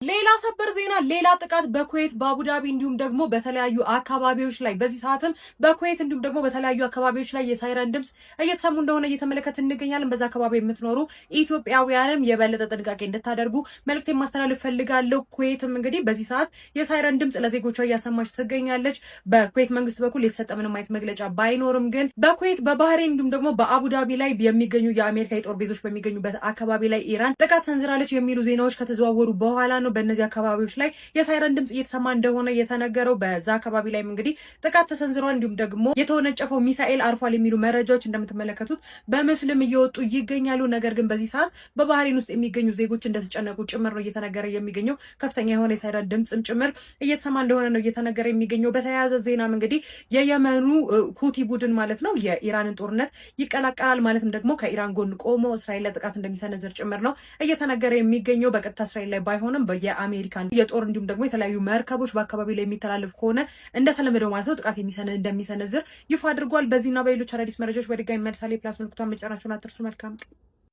ሌላ ሰበር ዜና፣ ሌላ ጥቃት በኩዌት፣ በአቡዳቢ እንዲሁም ደግሞ በተለያዩ አካባቢዎች ላይ። በዚህ ሰዓትም በኩዌት እንዲሁም ደግሞ በተለያዩ አካባቢዎች ላይ የሳይረን ድምፅ እየተሰሙ እንደሆነ እየተመለከትን እንገኛለን። በዛ አካባቢ የምትኖሩ ኢትዮጵያውያንም የበለጠ ጥንቃቄ እንድታደርጉ መልዕክት ማስተላለፍ ፈልጋለሁ። ኩዌትም እንግዲህ በዚህ ሰዓት የሳይረን ድምፅ ለዜጎቿ እያሰማች ትገኛለች። በኩዌት መንግስት በኩል የተሰጠ ምንም አይነት መግለጫ ባይኖርም ግን በኩዌት፣ በባህሬን እንዲሁም ደግሞ በአቡዳቢ ላይ የሚገኙ የአሜሪካ የጦር base ኦች በሚገኙበት አካባቢ ላይ ኢራን ጥቃት ሰንዝራለች የሚሉ ዜናዎች ከተዘዋወሩ በኋላ ነው በእነዚህ አካባቢዎች ላይ የሳይረን ድምጽ እየተሰማ እንደሆነ የተነገረው። በዛ አካባቢ ላይም እንግዲህ ጥቃት ተሰንዝሯል፣ እንዲሁም ደግሞ የተወነጨፈው ሚሳኤል አርፏል የሚሉ መረጃዎች እንደምትመለከቱት በምስልም እየወጡ ይገኛሉ። ነገር ግን በዚህ ሰዓት በባህሬን ውስጥ የሚገኙ ዜጎች እንደተጨነቁ ጭምር ነው እየተነገረ የሚገኘው። ከፍተኛ የሆነ የሳይረን ድምፅም ጭምር እየተሰማ እንደሆነ ነው እየተነገረ የሚገኘው። በተያያዘ ዜናም እንግዲህ የየመኑ ሁቲ ቡድን ማለት ነው የኢራንን ጦርነት ይቀላቀላል፣ ማለትም ደግሞ ከኢራን ጎን ቆሞ እስራኤል ላይ ጥቃት እንደሚሰነዝር ጭምር ነው እየተነገረ የሚገኘው። በቀጥታ እስራኤል ላይ ባይሆንም የአሜሪካን የጦር እንዲሁም ደግሞ የተለያዩ መርከቦች በአካባቢ ላይ የሚተላለፉ ከሆነ እንደተለመደው ማለት ነው ጥቃት እንደሚሰነዝር ይፋ አድርጓል። በዚህና በሌሎች አዳዲስ መረጃዎች በድጋሚ መልሳሌ plus ምልክቷን መጫናችሁን አትርሱ። መልካም።